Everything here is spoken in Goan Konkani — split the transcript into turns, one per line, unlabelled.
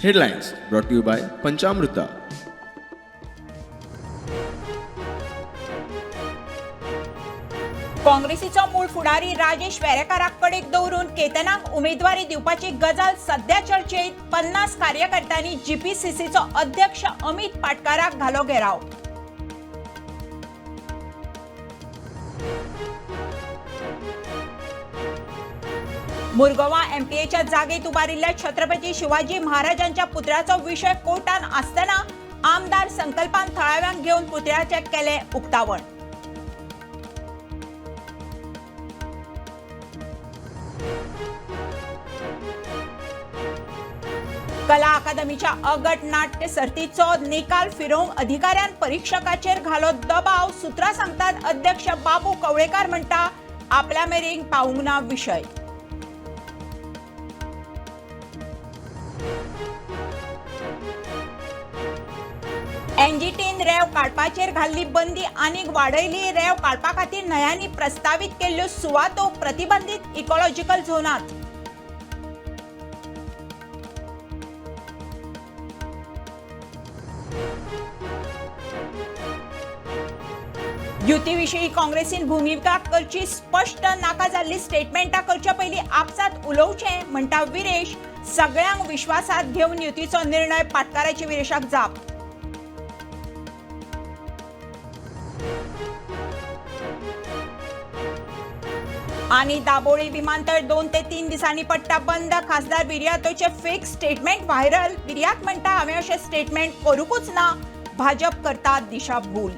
Headlines brought to you by Panchamruta.
काँग्रेसीचो मूळ फुडारी राजेश वेरेकाराक कडेक दवरून केतनाक उमेदवारी दिवपाची गजाल सध्या चर्चेत. 50 कार्यकर्त्यांनी जीपीसीसीचो अध्यक्ष अमित पाटकाराक घालो घेराव. मुरगोवा एमपीएच्या जागेत उबारिल्ल्या छत्रपती शिवाजी महाराजांच्या पुतळ्याचो विशय कोर्टान आसतना आमदार संकल्पान थळाव्यांक घेवन पुतळ्याचें केलें उक्तावण. कला अकादमीच्या अगट नाट्य सर्तीचो निकाल फिरोवंक अधिकाऱ्यान परीक्षकाचेर घालो दबाव. सूत्रां सांगतात अध्यक्ष बाबू कवळेकार म्हणटा आपल्या मेरेन पावूंक ना विशय. एनजीटीन रेंव काडपाचेर घाल्ली बंदी आनीक वाडयली. रेंव काडपा खातीर न्हंयांनी प्रस्तावीत केल्ल्यो सुवातो प्रतिबंधीत इकॉलॉजिकल झोनात. युतीविशीं काँग्रेसीन भुमिका करची स्पश्ट. नाका जाल्ली स्टेटमेंटां करचे पयलीं आपसात उलोवचें म्हणटा विरेश. सगळ्यांक विश्वासात घेवन युतीचो निर्णय. पाटकाराची विरेशाक जाप. आणि दाबोळी विमानतळ 2 ते 3 दिसांनी पडटा बंद. खासदार विरियातोचे फेक स्टेटमेंट व्हायरल. विरियात म्हणटा हांवें अशें स्टेटमेंट करूंकूच ना. भाजप करता दिशाभूल.